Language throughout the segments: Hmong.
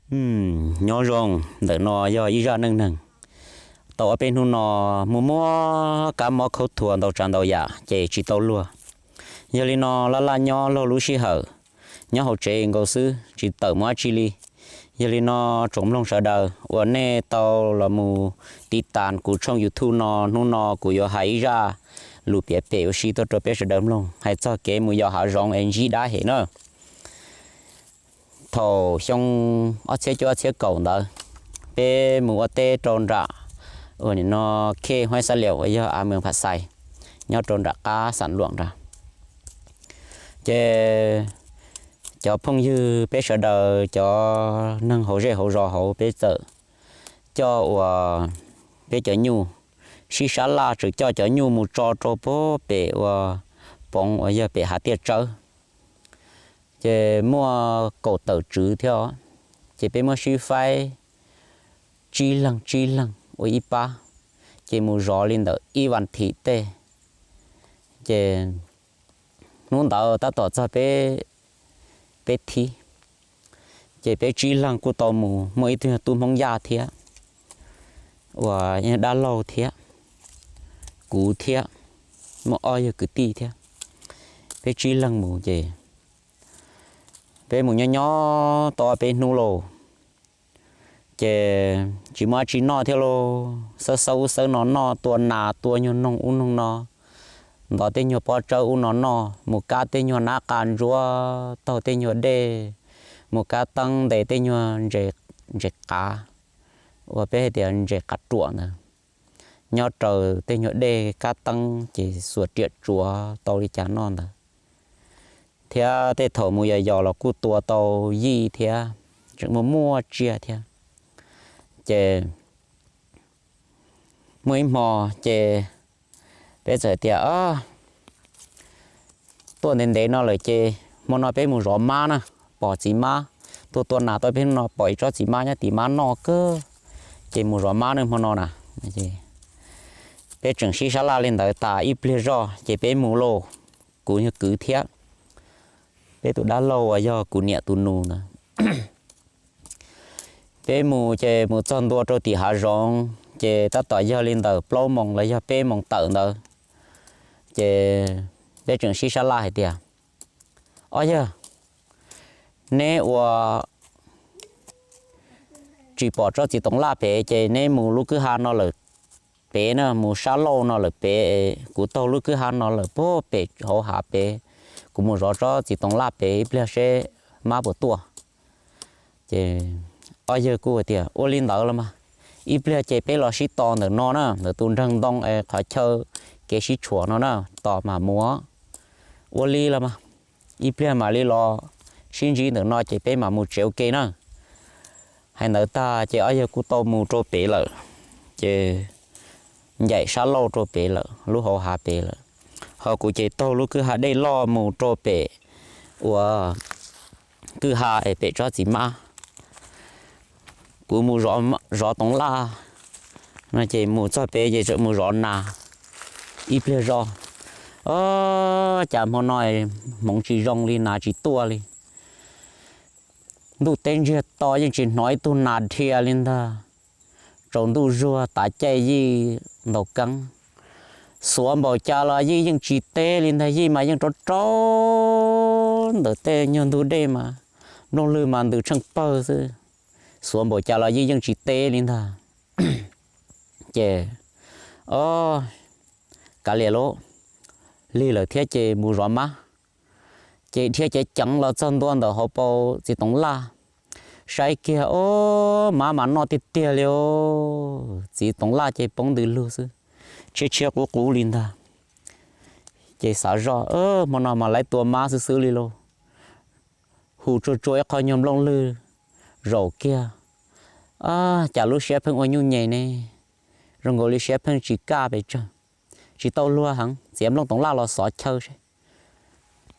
Nyob zoo, ntawm no yog ib zaj neej neeg. Tau ob peb hnub no muaj muab kab mob khaub thuas ntau tsav ntau yam ces tsis tau luag. Yog li no laj laj nyob laug lub sij hawm nyob hauv tsev nkaus xwb tsis tawm mus dab tsi li. Yog li no tsoom mloog sawv daws uas nej tau los mus tiv tas kuv tshooj YouTube no, hnub no kuv yuav hais ib zaj lus piav pem ua si tuaj rau peb sawv daws mloog hais txog kev mus yos hav zoov es ntsib dab hem na. Thaum xyoo ob txhiab cuaj ob txhiab kaum ntawd, peb mus ua teb rau nram uas nim no khej Huaib Xab Liam uas yog av Mees Pham Xais, nyob rau nram qab Xam Luam nrad. Ces cov phooj ywg peb sawv daws cov neeg hauv zej hauv zos hauv peb txawm coj uas peb cov nyuj sib sab laj tseem coj cov nyuj mus tso rau pem uas poov uas yog pem hav tiaj tsawb. Ces muaj kaum tawm tswv thiab, ces peb muab sib faib tsib leeg tsib leeg ua ib pab, ces mus zov li ntawm ib vas thim tej. Ces hnub ntawd tab tom txog peb, peb thib, ces peb tsib leeg kuj tau mus, muaj ib tug yog tub Hmoob Yaj thiab, uas yog dab laug thiab, kuv thiab, muaj ob yawg kwv tij thiab. Peb tsib leeg mus ces peb mus nyob nyob tau ob peb hnub lauj, ces tsis muaj dab tsi noj thiab lauj, xawb xawb ub xawb no noj, tua nas tua nyuag noog ub noog no, ntov tej nyuag pob tsawb ub no noj, mus kab tej nyuag nab qa ntsuab, taug tej nyuag dej, mus kab teeb ntes tej nyuag ntses qav, uas peb hais tias ntses qav ruam ntawd, nyob raws tej nyuag dej kab teeb ces xuas riam tsuav tau li cas noj ntawd. Thiab tej thaum mus yos yos los kuj tua tau yij thiab, tseem muaj muaj tsiaj thiab. Ces muaj ib hmo ces peb txawm tias tuaj ntev ntev no lawm ces hmo no peb mus zov mab na, pom txiv mab, tuaj tua nas tau peb hnub no pom ib tsob txiv mab nyob tim mab noj kawg, ces mus zov mab na hmo no na. Peb tseem sib sab laj li ntawd tas ib pliag zoj ces peb mus lauj, kuv yog kwv thiab peb tus dab laug uas yog kuv niam tus nus ntawd. Peb mus ces mus txog ntua rau tim hav zoov ces tab tom yog li ntawm plaub moos los yog peb moos tawm ntawd, ces peb tseem sib sab laj hais tias, ob yawg, neb ua tsis pom tsob txiv toov laj pem ces neb mus lub kwj ha no lawm pem na, mus sab laug no lawm pem, kuv taug lub kwj ha no lawm puag pem hauv hav pem, kuv mus zov tsob txiv toov laj pem ib pliag seb mab puas tuaj. Ces ob yawg kuj hais tias ua li ntawd los mas, ib pliag ces peb los sib tos ntawm no na, ntawm tus nraag ntoo es qhov chaw kev sib tshuam no na, tos mam mus. Ua li los mas, ib pliag mam li los sib ntsib ntawm no ces peb mam mus tsev ua ke na. Hais ntawd tag ces ob yawg kuj tau mus rau pem lawm, ces ncaim sab laug rau pem lawm lub hauv hav pem lawm, ho kuv ces taug lub kwj ha dej loj mus rau pem uas kwj ha es pem tsob txiv mab. Kuv mus zov toov laj no ces mus txog pem ces tseem mus zov nas ib pliag zoj. Ob, cas hmo no hmoov tsis zoo li, nas tsis tuaj li. Ntuj teb ntsiag to yeej tsis hnov ib tug nas dhia li ntag. Tsaus ntuj zuag tav caij yij ntaus keeb, xuav npaum cas los yij yeej tsis teb li ntag, yij mas yeej rov rau ntawm tej nyuag ntug dej mas, nplooj lwg mas ntws tsheej pawg xwb. Xuav npaum cas los yij yeej tsis teb li ntag. Ces, o, kav liam lauj, lig lawm thiab ces mus zov mab. Ces dhia ceev ceev los txog ntua ntawm hauv paus txiv toov laj, saib kiag, o, mab mas noj tiag tiag li os, txiv toov laj ces poob ntws lug xwb, tshiab tshiab qub qub li ntag. Ces xav zoj, hmo no mas lawv tua mab xwb xwb li lauj. Hu tsuag tsuag ib qho nyuag nplooj lwg zaum kiag, cas lub siab pheej ua nyuj nyem ne, zoo nkaus li siab pheej tsis kaj pes tsawg. Tsis tau luag heev, txiav nplooj toov laj los xov chaw seb.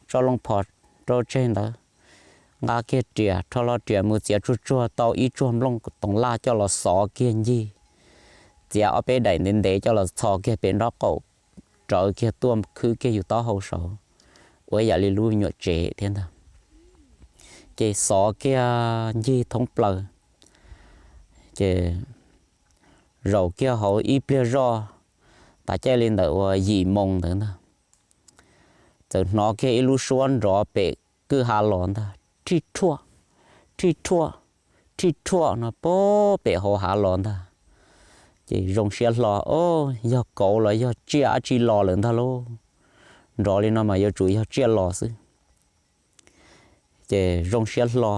Tso loo phom rau tseg ntawd, nqa kiag riam, rho hlo riam mus txiav tsuag tsuag tau ib tsuag nplooj toov laj coj los xov kiag ncig, txiav ob peb daim ntev ntev coj los txhos kiag pem nraub qaum, rawv kiag tuaj khwb kiag yus taub hau saud, ua yam li lub nyuam tsev thiab ntag. Ces xov kiag ncig thoob plaws, Ces zaum kiag hauv ib pliag zoj, tav caij li ntawm uas yim moos ntawd ntag, txawm hnov kiag ib lub suab nrov pem kwj ha los ntag, rhij rhuaj, rhij rhuaj, rhij rhuaj no pem hauv hav los ntag. Ces zoo siab hlo, o, yog kauv los yog tsiaj dab tsi los lawm ntag lauj. Nrov li no mas yuav tsum yog tsiaj los xwb. Ces zoo siab hlo.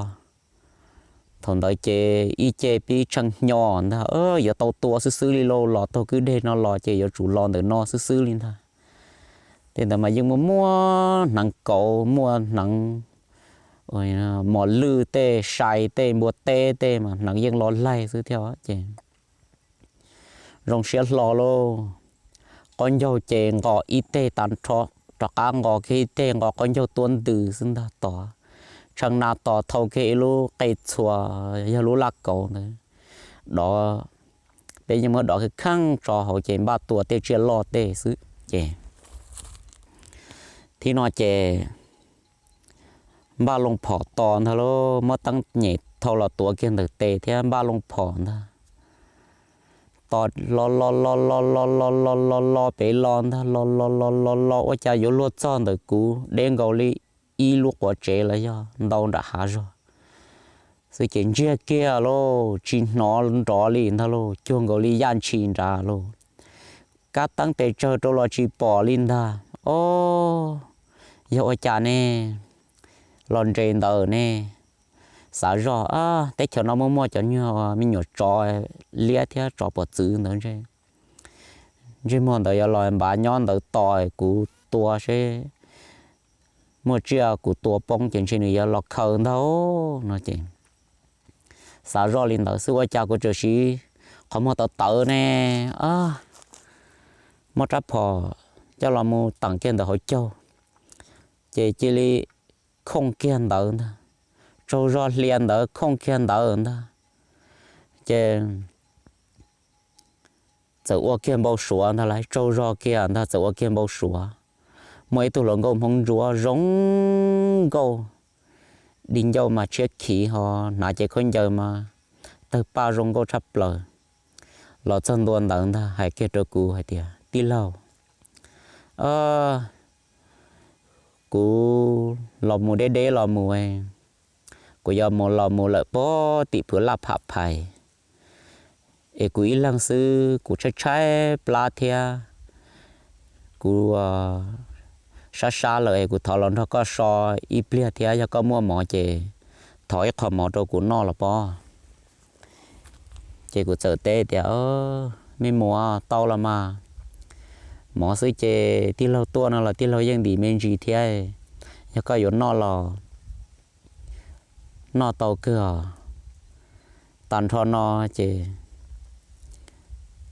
Thaum ntawd ces ib ce pib tshee hnyo ntag, yuav tau tua xwb xwb li lauj, los taug kwj deg no los ces yuav tsum los ntawm no xwb xwb li ntag. Tej ntawd mas yeej muaj muaj hneev kauv, muaj hneev mos lwj tej, sai tej, npua teb tej mas hneev yeej los laig xwb thiab ces zoo siab hlo lauj. Qaub ncaug ces nqos ib teg tag nrho, rov qab nqos kiag ib teg, nqos qaub ncaug tuab ntws xwb ntag tod. Tshee na tos thau kiag ib lub qe txhua, yog lub laj kauv ntawd, dov, peb yeej muab dov kheej kheej tso hauv ces npaj tua tej tsiaj loj tej xwb ces. Thib no ces npaj loo phom tos ntag lauj, muab teeb nyem thau los tuav kiag ntawm tes thiab npaj loo phom ntag. Tos los los los los los los los los los pem los ntag, los los los los los ua cas yuav luag txog ntawm kuv deb nkaus li ib lub quav tsev los yog ntau nram hav zog xwb ces ntsiag kiag lauj, tsis hnov nrov li ntag lauj, cuag nkaus li yaj ntshis nrad lauj. Kab teeb tes tsawg rau los tsis pom li ntag. O, yog ua cas ne? Los nres ntawd ne? Xav zoj, teb chaws no muaj muaj cov nyuag me nyuam tsov liab thiab tsov pom txwv ntawd ntshe, ntsej muag ntawd yuav los npav nyob ntawd tos kuv tua seb muaj tsiaj kuv tua poob ces ntshe nws yuav los khaws ntag no ces xav zoj li ntawd xwb ua cas kuv txawm siv qhov muag tawv tawv ne, muab rab phom coj los mus teem kiag ntawm hauv caug, ces cia li khooj kiag ntawd ntag, tsaug zog hlias ntawd khooj kiag ntawd ntag, ces txawm ua kiag npau suav ntag lauj, tsaug zog kiag ntag txawm ua kiag npau suav. Muaj ib tug hluas nkauj Hmoob Ntsuab zoo nkauj, di ncauj mas tshiab khiv ho hnav cev khaub ncaws mas tawg paj zoo nkauj tshaj plaws, los txog ntua ntawd ntag hais kiag rau kuv hais tias, Tij laug, kuv los mus deb deb los mus, kuv yuav mus los mus lawm puag tim phwv Laj Pham Phais, es kuv ib leeg xwb kuv tshaib tshaib plab thiab kuv sab sab lawm es kuv thov los nrog koj so ib pliag thiab yog koj muaj mov ces thov ib qho mov rau kuv noj los pob. Ces kuv txawm teb tias, Me muam, tau los mas, mov xwb ces tij laug tuaj no los tij laug yeej ntim me ntsis thiab, yog koj yuav noj los noj tau kawg os. Tag nrho no ces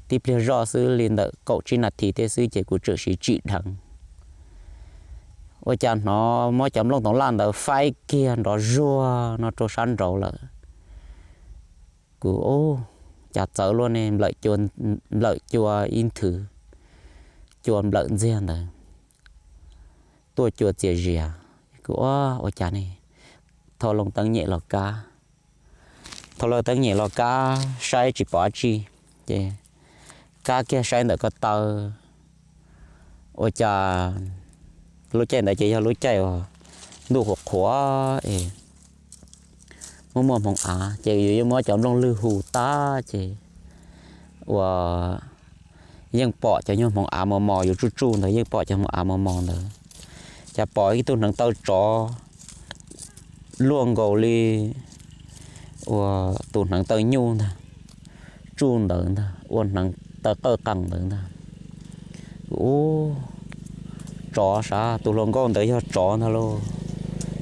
tib pliag zoj xwb li ntawm kaum tsib nas this tej xwb ces kuv txawm siv tsim dheev, ua cas hnov muab cov nplooj toov laj ntawd faib kiag nrov zuag no rau sab nraud lawm. Kuv, Ub, cas txawv luaj ne, nplawm cua ib nthwv, cua nplawm ntxiag ntawd, tuaj cua txias zias. Kuv, Ua cas ne? Thau loo teeb nyem los kab, thau loo teeb nyem los kab saib tsis pom dab tsi, ces kab kiag saib ntawm ko taw, ua cas lub caij ntawd ces yog lub caij uas ntuj qhuav qhuav es muaj muaj hmoov av ces yus yeej muab cov nplooj lwg hu tag ces uas yeej pom cov nyuag hmoov av mos mos, yus tsuj tsuj ntawd yeej pom cov hmoov av mos mos ntawd, cas pom ib tug hneev taw tsov luaj nkaus li uas tus hneev taw nyuj ntag, tsuj ntawd ntag, ua hneev taw qawj qees ntawd ntag. Ub, tsov sav, tus hluas nkauj ntawd yog tsov ntag lauj.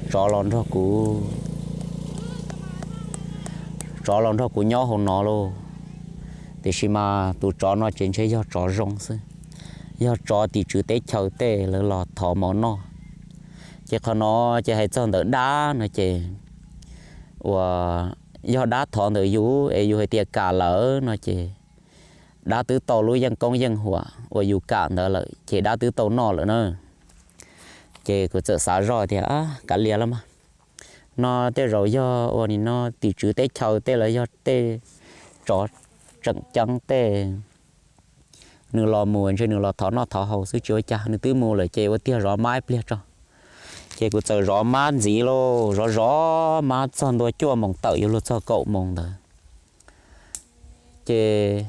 Tsov los nrog kuv, tsov los nrog kuv nyob hauv no lauj. Tiam sis mas tus tsov no ces ntshe yog tsov zoo xwb, yog tsov tim tswv teb chaws tej lawv los thov mov noj. Ces qhov no ces hais txog ntawm dab no ces uas yog dab thov ntawm yus es yus hais tias kam lawm no ces dab twb tau lub yeej koob yeej huam uas yus kam ntawd lawm ces dab twb tau noj lawm na. Ces kuv txawm xav zoj tias, Kav liam los mas, no tej zaum yog ua nim no tim tswv teb chaws tej los yog tej tsov tseem ceeb tej, nws los mus ntshe nws los thov noj thov haus xwb tsis ua cas, nws twb mus lawm ces ua tiag zov mab ib pliag tso. Ces kuv txawm zov mab ntxiv lauj, zov zov mab txog ntua cuaj moos tawm yuav luag txog kaum moos ntawd, ces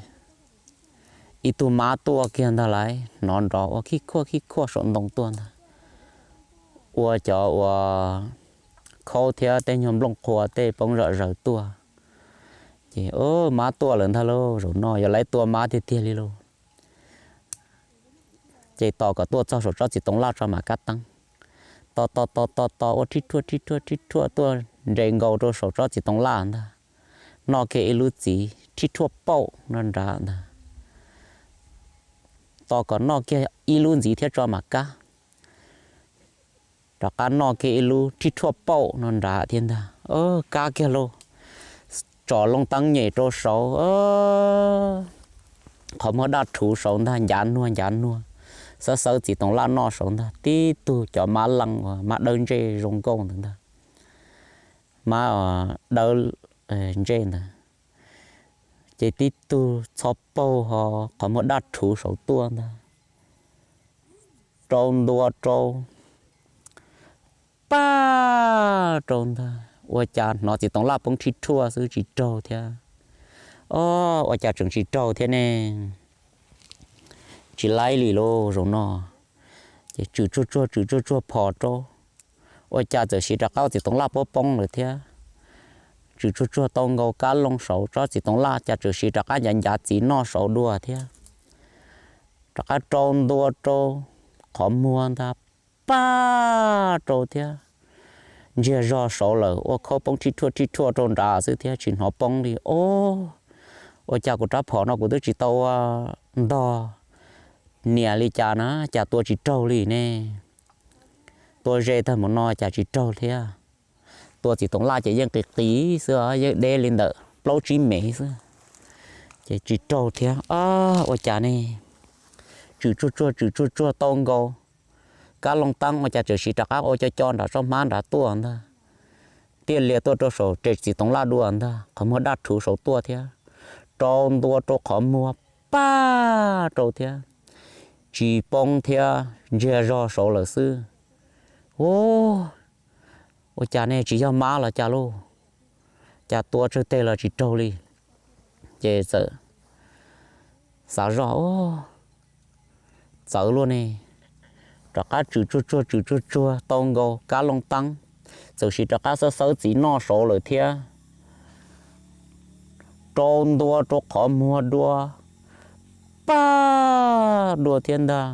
ib tug mab tuaj kiag ntag lauj, hnov nrov ua khib khuaj khib khuaj saum ntoo tuaj ntag, ua cov uas khaub thiab tej nyuag nplooj qhua tej poob zom zaws tuaj. Ces mab tuaj lawm ntag lauj, zaum no yog lawv tua mab tiag tiag li lauj. Ces tos kom tuaj txog saum tsob txiv toov laj tso mam kab teeb. Tos tos tos tos tos ua rhib rhuaj rhib rhuaj rhib rhuaj tuaj nres nkaus rau saum tsob txiv toov laj ntag, noj kiag ib lub txiv rhib rhuaj pauj no nrad ntag. Tos kom noj kiag ib lub ntxiv thiab tso mam kab. Rov qab noj kiag ib lub rhib rhuaj pauj no nrad thiab ntag, kab kiag lauj, tsom loo teeb nyem rau saud, qhov muag daj rhuv saud ntag, ncav nuag ncav nuag, xawb xawb txiv toov laj noj saud ntag, tib tug cov mab leej uas mab dawb ntsej zoo nkauj ntawd ntag, mab dawb ntsej ntawd, ces tib tug txho paug ho qhov muag daj rhuv saud tuaj ntag, rau ntua rau, paj rau ntag, ua cas hnov txiv toov laj poob rhib rhuaj xwb tsis raug thiab. Ob, ua cas tseem tsis raug thiab ne? Tsis laib li lauj, zaum no ces tswm tsuag tsuag tswm tsuag tsuag phom rau, ua cas txawm siv rov qab txiv toov laj poob poob lawm thiab. Tswm tsuag tsuag tau nkaus kab loo saud tsob txiv toov laj cas txawm siv rov qab ncav ncav txiv noj saud dua thiab. Rov qab rau ntua rau qhov muag ntag, paj rau thiab, ntsiag zog saud lawm, ua khaub poob rhib rhuaj rhib rhuaj rau nrad xwb thiab tsis hnov poob li. Ob, ua cas kuv rab phom no kuv twb tsis tau ua ntog niam li cas na, cas tua tsis raug li ne? Tua ze tag mus no cas tsis raug thiab. Tua txiv toov laj ces yeej qis qis xwb, yeej deb li ntawm plaub tsib mev xwb, ces tsis raug thiab. Ob, ua cas ne? Tswm tsuag tsuag tswm tsuag tsuag tau nkaus kab loo teeb ua cas txawm siv rov qab ua co co nram tsob hmab nrad tuaj ntag, tiaj lias tuaj rau saum res txiv toov laj dua ntag, qhov muag daj rhuv saud tuaj thiab. Rau ntua rau qhov muag, paj rau thiab, tsis poob thiab, ntsiag zog saud lawm xwb. Ub, ua cas ne, tsis yog mab los cas lauj? Cas tua tsawg teg los tsis raug li? Ces txawm xav zoj, txawv luaj ne. Rov qab tswm tsuag tsuag tswm tsuag tsuag tau nkaus kab loo teeb, txawm siv rov qab xawb xawb txiv noj saud lawm thiab. Rau ntua rau qhov muag dua, paj dua thiab ntag,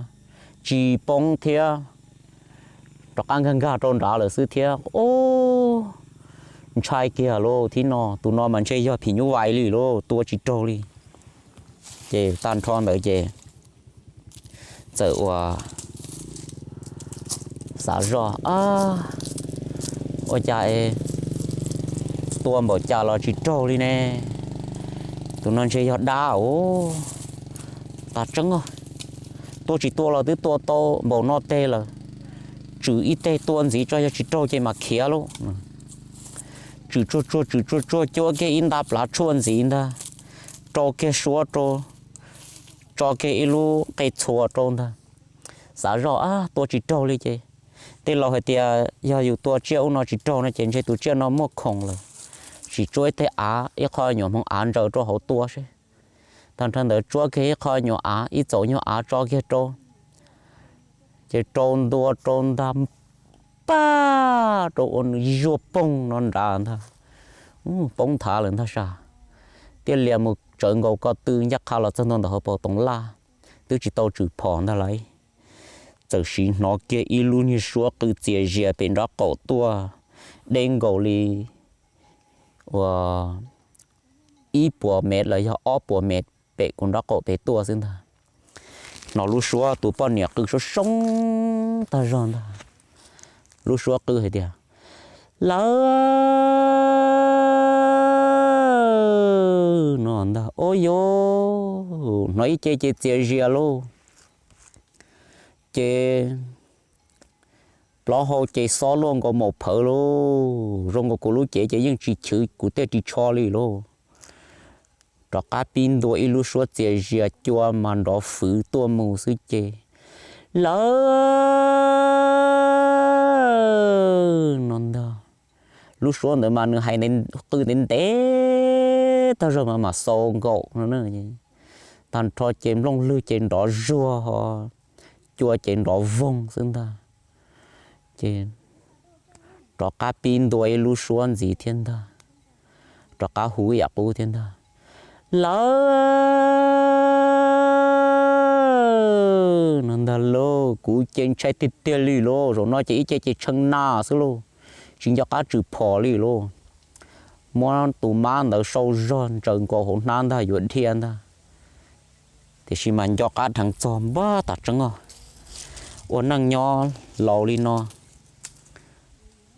tsis poob thiab, rov qab nkag nkag rau nrad lawm xwb thiab. Ub, ntshai kiag lauj, thib no tus no mas ntshe yog phim nyuj vais li lauj, tua tsis raug li. Ces tag nrho ntawd ces txawm ua xav zoj, ua cas es tua npaum cas los tsis raug li ne? Tus no ntshe yog dab os. Tas tseeb, tua tsis tua los twb tua tau npaum no teg lawm, tswm ib teg tua ntxiv tso, yog tsis raug ces mam khiav lauj. Tswm tsuag tsuag tswm tsuag tsuag cuab kiag ib nta plav tshuaj ntxiv ntag, rau kiag suab rau, tso kiag ib lub qe txhua rau ntag. Xav zoj, tua tsis raug li ces, tej laus hais tias yog yus tua tsiaj ub no tsis raug no ces ntshe tus tsiaj no muaj khoom lawm, tsis tsuab ib teg av, ib qho nyuam hmoov av ntsaws rau hauv tua seb. Tag nrho ntawd tsuab kiag ib qho nyuam av, ib txaum nyuag av tso kiag rau, ces rau ntua rau ntag, paj rau ua nws zuag poog no nrad ntag, poob nthav lawm ntag sas. Tiaj lias mus tsawv nkaus ko tw ncaj qha los txog ntua ntawm hauv paus toov laj, twb tsis tau tswm phom ntag lauj. Txawm siv hnov kiag ib lub niag suab qw txias zias pem nraub qaum tuaj, deb nkaus li uas ib puas mev los yog ob puas mev pem kuv nraub qaum pem tuaj xwb ntag. Hnov lub suab tus poj niam qw soob soob tag zog ntag. Lub suab qw hais tias, lawv no ntag. Ub yuv, hnov ib ce ces txias zias lauj, ces plaub hau ces xob luaj nkaus maum phawv lauj, zoo nkaus kuv lub cev ces yeej tsis chwv kuv tej ris tsho li lauj. rov qab pib ntua ib lub suab txias zias cua mas nrov fwv tuaj mus xwb ces, lawv no ntag. Lub suab ntawd mas nws hais qw ntev ntev tag zog mas mam xaus nkaum no. Tag nrho ces nplooj lwg ces nrov zuag ho cua ces nrov voog xwb ntag. Ces rov qab pib ntua ib lub suab ntxiv thiab ntag, rov qab hu ib yam qub thiab ntag, lawv no ntag lauj. Kuv ces ntshai tiag tiag li lauj, zaum no ces ib ce ces tshee na xwb lauj, tsis nco qab tshwm phom li lauj. Muab tus mab ntawd sau zog ntsaws nkaus hauv hnab ntag yuav dhia ntag, tiam sis mas nco qab dheev txog npab tas tseeb os, ua neej nyob laus li no.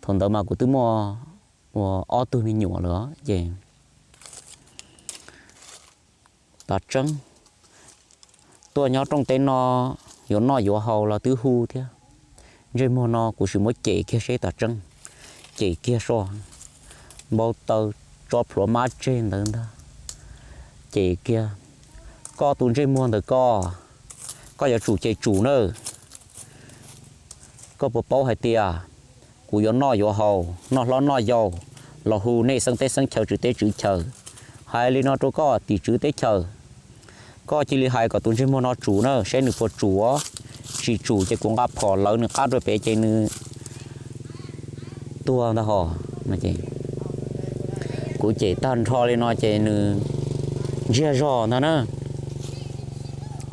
Thaum ntawd mas kuv twb muaj ua ob tug me nyuam lawm ces tas tseeb, tuaj nyob rooj teb no yuav noj yuav haus los twb hu thiab. Ntsej muag no kuv sim muab cem kiag seb tas tseeb, cem kiag so, npau taws tso plhuav mab tseg ntawd ntag, cem kiag. Koj tus ntsej muag ntawm koj, koj yuav tsum ces tsum nawb. Koj puas paub hais tias kuv yuav noj yuav haus, noj hlob noj yau, los hu nej xeeb teb xeeb chaw tswv teb tswv chaw, hais li no rau koj tim tswv teb chaws, koj cia li hais kom tus ntsej muag no tsum na, seb nws puas tsum. Tsis tsum ces kuv nqa phom lawv nws qab rau pem ces nws tuag ntag hos. Kuv cem tag nrho li no ces nws ntsiag zog ntag na.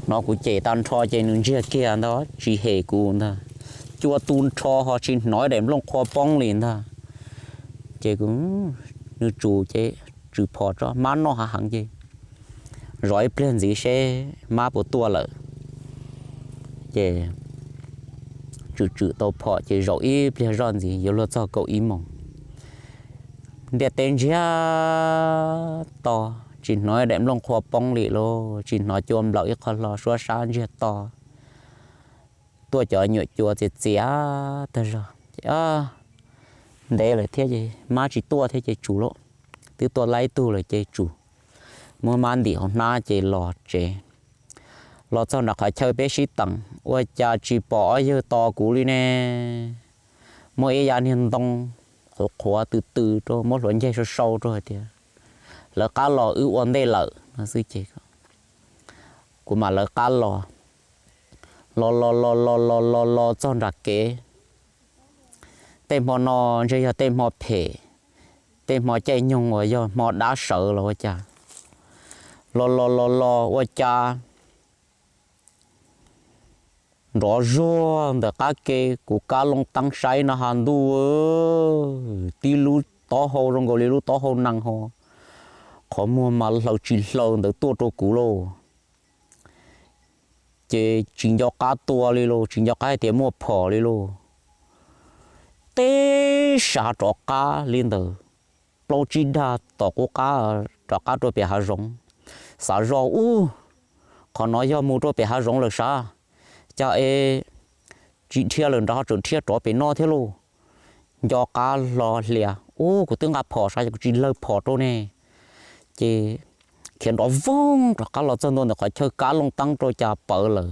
No kuv cem tag nrho ces nws ntsiag kiag ntag, tsis hem kuv ntag. Cua tu nrho ho tsis hnov daim nplooj qhuav poob li ntag. Ces nws tsum ces tswm phom tso, mab noj hav heev ces zov ib pliag ntxiv seb mab puas tuaj lawm. Ces tswm tswm tau phom ces zaum ib pliag zoj ntxiv yuav luag txog kaum ib moos. Ntiaj teb ntsiag to, tsis hnov daim nplooj qhuav poob li lauj, tsis hnov cua nplawm ib qho hlo, suab sab ntsiag to. Tuaj cov nyuam cua txias txias tag zog. Ntev lawm thiab ces mab tsis tuaj thiab ces tsum lauj, twb tuaj laib tug lawm ces tsum. Muab mab ntim hauv hnab ces los tsev. Los txog nram qhov chaw peb sib teem, ua cas tsis pom ob yawg tos kuv li ne. Muaj ib yav niag ntoo qhuav qhuav tw tw rau, muab hluav ncaig sau sau rau hais tias lawv qab los wb ua ntej lawm no xwb ces kuv mam lawv qab los. Los los los los los los los txog nram kev. Tej hmo no ntshe yog tej hmo phem, tej hmo caij nyoog uas yog hmo dab sawv los ua cas. Los los los los ua cas nrov zuag ntawm qab ke, kuv kab loo teeb saib no has ntuj, tib lub taub hau zoo nkaus li lub taub hau nees ho, qhov muag mas hlaws tsis hlaws ntawd tuaj rau kuv lauj. Ces tsis nco qab tua li lauj, tsis nco qab hais tias muaj phom li lauj. Teb sav rov qab li ntawd, plaub tsib dag tom qub qab rov qab rau pem hav zoov. Xav zoj ub, qhov no yog mus rau pem hav zoov lawm sav, cas es tsis dhia lawm nrad ho tseem dhia rov pem no thiab lauj. Nco qab hlo hlias, ub, kuv twb nqa phom sav, kuv tsis lawv phom rau ne. Ces khiav nrov voog rov qab los txog ntua ntawm qhov chaw kab loo teeb rau cas pawv lawm.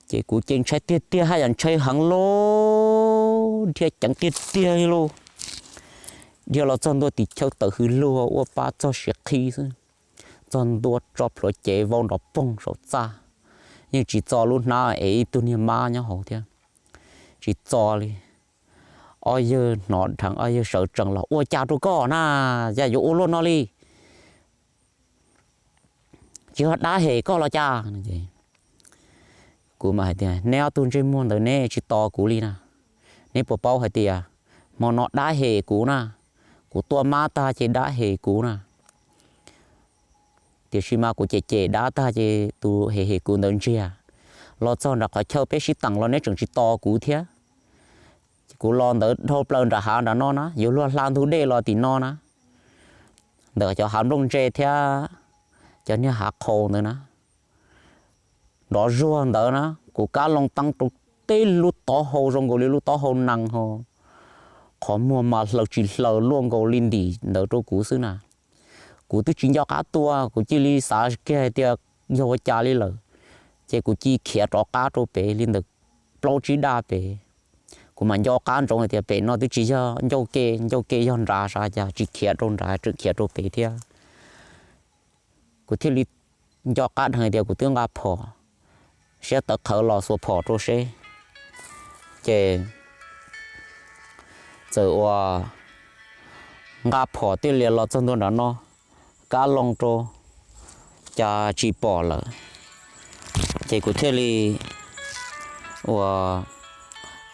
Ces kuv ces ntshai tiag tiag, haj yam ntshai heev lauj, dhia ceev tiag tiag li lauj. Dhia los txog ntua tim chaw tawm hws lug ua pab txog siav qhi xwb. Txog ntua tso plhuav cev vau nrov poog saum txaj, yeej tsis txo lub hnab es ib tug niag mab nyob hauv thiab. Tsis txo li. Ob yawg hnov dheev, ob yawg sawv tsees los, ua cas rau koj na, yam yuav ua luaj no li, tsis yog dab hem koj los cas? Kuv mas hais tias, neb ob tug ntsej muag ntawd neb tsis tos kuv li na, neb puas paub hais tias hmo no dab hem kuv na, kuv tua mab tag ces dab hem kuv na. Tiam sis mas kuv cem cem dab tag ces tus hem hem kuv ntawd ntsiag. Los txog nram qhov chaw peb sib teem los neb tseem tsis tos kuv thiab. Kuv los ntawd dhau plaws nram hav nram no na, yuav luag hla ntug dej los tim no na, ntawm cov hav nplooj ntse thiab cov niag hav qhaus ntawd na. Nrov zuag ntawd na, kuv kab loo teeb rau, tib lub taub hau zoo nkaus li lub taub hau nees ho, qhov muag mas hlaws tsis hlaws luaj nkaus li ntim ntawd rau kuv xwb na. Kuv twb tsis nco qab tua, kuv cia li xav kiag hais tias yog ua cas li lawm, ces kuv cia li khiav rov qab rau pem li ntawm plaub tsib daj pem. Kuv mam nco qab ntsoov hais tias pem no twb tsis yog ncauj ke, ncauj ke yog nrad, xav cas tsis khiav rau nrad, tseem khiav rau pem thiab. Kuv thiaj li nco qab dheev tias kuv twb nqa phom, siab tawv qhawv los xuas phom rau seb. Ces txawm ua nqa phom tij lias los txog ntua nram no, kab loo rau, cas tsis pom lawm. Ces kuv thiaj li ua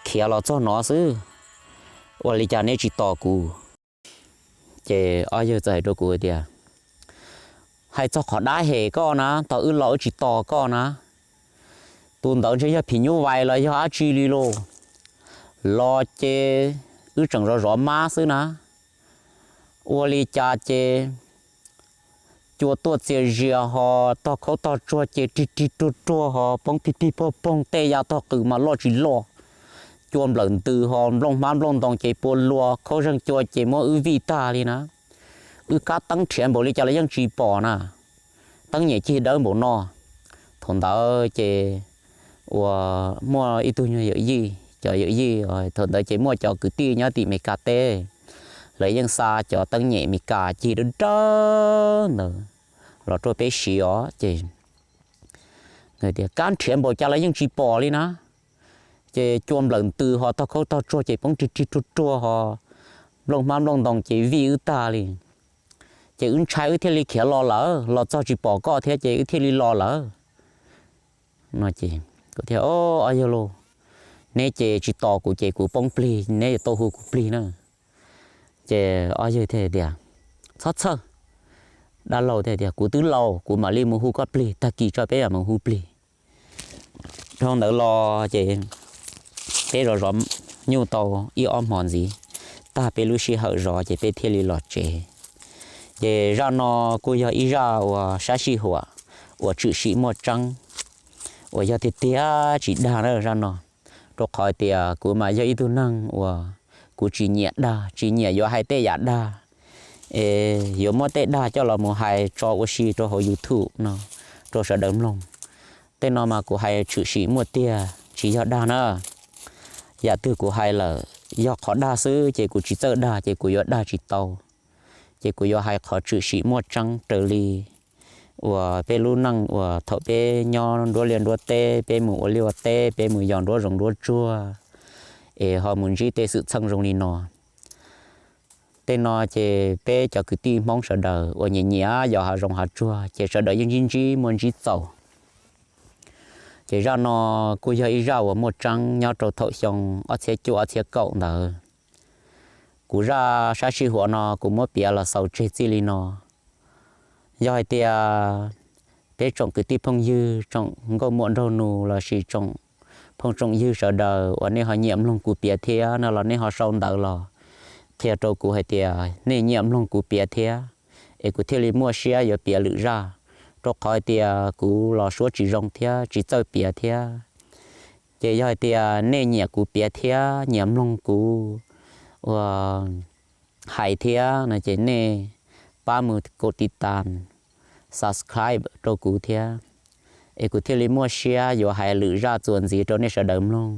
khiav los txog no xwb, ua li cas neb tsis tos kuv? Ces ob yawg txawm hais rau kuv tias, hais txog qhov dab hem koj na, thaum wb los wb tsis tos koj na, tus ntawd ntshe yog phim nyuj vais los yog dab tsi li lauj, los ces wb tseem zov zov mab xwb na, ua li cas ces cua tuaj txias zias ho tog khaub tog tsuag ces rig rig ruag ruag ho poob pig pig pog poog, tej yav tog qws mas loj tsis loj, cua nplawm ntws ho nplooj hmab nplooj ntoo ces pua luas, khaub zeeg cua ces muab wb vij tag li na. Wb kab teeb nrhiav npaum li cas los yeej tsis pom na, teeb nyem cig dawb npaum no. Thaum ntawd ces ua muaj ib tug nyuag yawm yij, cov yawm yij thaum ntawd ces muaj cov kwv tij nyob tim Meskas teb, lawv yeej xa cov teeb nyem Meskas cig dawb dawb ntawd los rau peb siv os. Ces tias kab nrhiav npaum cas los yeej tsis pom li na, ces cua nplawm ntws ho tog khaub tog tsuag ces poob rig rig ruag ruag ho nplooj hmab nplooj ntoo ces vij wb tag li. Ces wb ntshai wb thiaj li khiav los lawm, los txog tsis pom koj thiab ces wb thiaj li los lawm no. Ces kuv thiaj, ob yawg lauj, neb ces tsis tos kuv ces kuv poob plig, neb tau hu kuv plig na. Ces ob yawg thiaj tias, txhob txhawj, dab laug thiaj tias kuv twb laus, kuv mam li mus hu koj plig, tag kis tso peb mam mus hu plig. Dhau ntawd los ces peb zov zov nyuj tau ib ob hmo ntxiv, tag peb lub sij hawm zov ces peb thiaj li los tsev. Ces zaj no kuj yog ib zaj uas sab sij huam uas tshwm sim muaj tseeb, uas yog tiag tiag tsis dag na zaj no. Rau qhov tias kuv mas yog ib tug neeg uas kuv tsis nyiam dag, tsis nyiam yuav hais tej yam dag, es yuav muab tej dag coj los mus hais tso ua si rau hauv YouTube no rau sawv daws mloog. Tej no mas kuv hais tshwm sim muaj tiag tsis yog dag na. Yam twg kuv hais lawm, yog qhov dag xwb ces kuv tsis txawj dag ces kuv yuav dag tsis tau. Ces kuv yuav hais qhov tshwm sim muaj tseeb raws li uas peb lub neej uas thaum peb nyob nruab liaj nruab teb, peb mus ua liaj ua teb, peb mus yos nruab zoov nruab tsuag, es ho mus ntsib tej xwm txheej zoo li no. Tej no ces peb cov kwv tij Hmoob sawv daws uas nyiam nyiam yos hav zoov hav tsuag ces sawv daws yeej ntsib ntsib muaj ntsib txaus. Ces zaj no kuj yog ib zaj uas muaj tseeb nyob rau thaum xyoo ob txhiab cuaj ob txhiab kaum ntawd. Kuv zaj sab sij huam no kuv muab piav los xaus tseg txij li no. Yog hais tias peb tsoom kwv tij phooj ywg, tsoom nkauj muam nraug nus lossis tsoom phooj tsoom ywg sawv daws uas nej ho nyiam mloog kuv piav thiab no los nej ho sau ntawv los qhia rau kuv hais tias nej nyiam mloog kuv piav thiab, es kuv thiaj li muaj siab yuav piav lwm zaj, rau qhov hais tias kuv los suab tsis zoo thiab tsis txawj piav thiab. Ces yog hais tias nej nyiam kuv piav thiab nyiam mloog kuv ua hais thiab no ces nej pab mus kaum tiv tas, subscribe rau kuv thiab, es kuv thiaj li muaj siab yuav hais lwm zaj txuas ntxiv rau nej sawv daws mloog.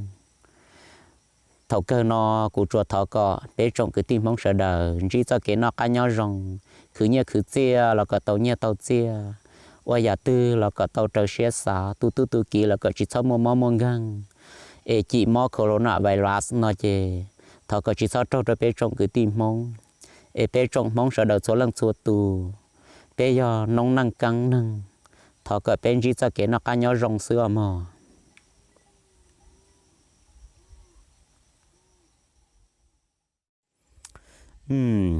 Thaum kawg no kuv tsuas thov kom peb tsoom kwv tij Hmoob sawv daws ntsib txoj kev noj qab nyob zoo, khwv nyiaj khwv txiaj los kom tau nyiaj tau txiaj, ua yam twg los kom tau raws siab xav, tu tub tu kiv los kom tsis txhob muaj mob muaj nkeeg, es cim mob corona virus no ces thov kom tsis txhob raug rau peb tsoom kwv tij Hmoob, es peb tsoom Hmoob sawv daws txhua leej txhua tus, peb yog noob neej keeb neeg, thov kom peb ntsib txoj kev noj qab nyob zoo xwb os mog.